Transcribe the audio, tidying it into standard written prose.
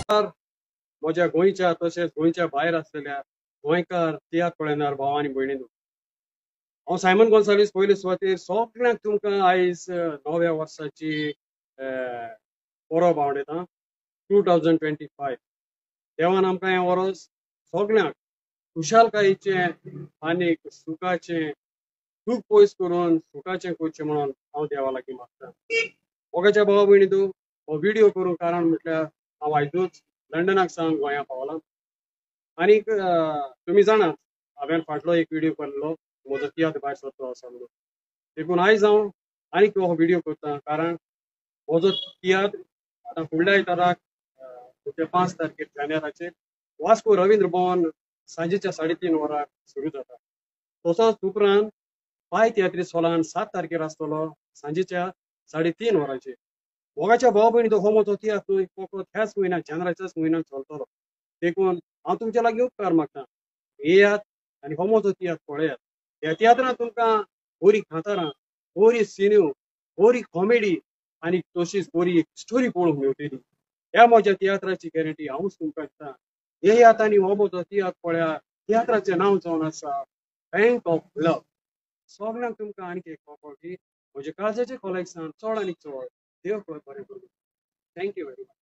नमस्कार म्हज्या गोंयच्या तशेंच गोंयच्या भायर आसलेल्या गोंयकार तियात्र पळयणार भाव आनी भयणींनो, हांव सायमन गोन्साल्वीस पयले सुवातेर सगळ्यांक तुमकां आयज नव्या वर्साची परब आवडयता 2025. देवान आमकां हें वर्स सगळ्यांक खुशालकायेचें आनी सुखाचें दूख पयस करून सुखाचें करचें म्हणून हांव देवा लागीं मागता. मोगाच्या भावा भयणी, तूं हो व्हिडिओ करूंक कारण म्हटल्यार हांव आयजूच लंडनाक सावन गोंया पावलां आनीक तुमी जाणात हांवें फाटलो एक व्हिडिओ केल्लो म्हजो तियात्र भायर सरतो आसा म्हणून. देखून आयज हांव आनीक हो व्हिडिओ करता कारण म्हजो तियात्र आतां फुडल्या आयताराक म्हणजे 5 तारखेर जानेराचेर वास्को रवींद्र भवन सांजेच्या 3:30 वरां सुरू जाता. तसोच उपरांत पाय तियात्रीस हॉलान 7 तारखेर आसतलो सांजेच्या 3:30 वरांचेर. मोगाच्या भाव भयणी, हो म्हजो तियात्र न्हय फकत ह्याच म्हयन्याक जानेराच्याच म्हयन्याक चलतलो. देखून हांव तुमच्या लागीं उपकार मागता, येयात आनी हो म्हजो तियात्र पळयात. ह्या तियात्रांत तुमकां बरी कांतारां, बरी सिन्यो, बरी कॉमेडी आनी तशीच बरी एक स्टोरी पळोवंक मेळटली. ह्या म्हज्या तियात्राची गॅरंटी हांवूच तुमकां दिता. येयात आनी हो म्हजो तियात्र पळयात. तियात्राचें नांव जावन आसा बँक ऑफ लव. सगळ्यांक तुमकां आनीक एक फावटी म्हज्या काळजाचे खोलायेक सावन चड आनी चड देव बरें करूं. Thank you very much.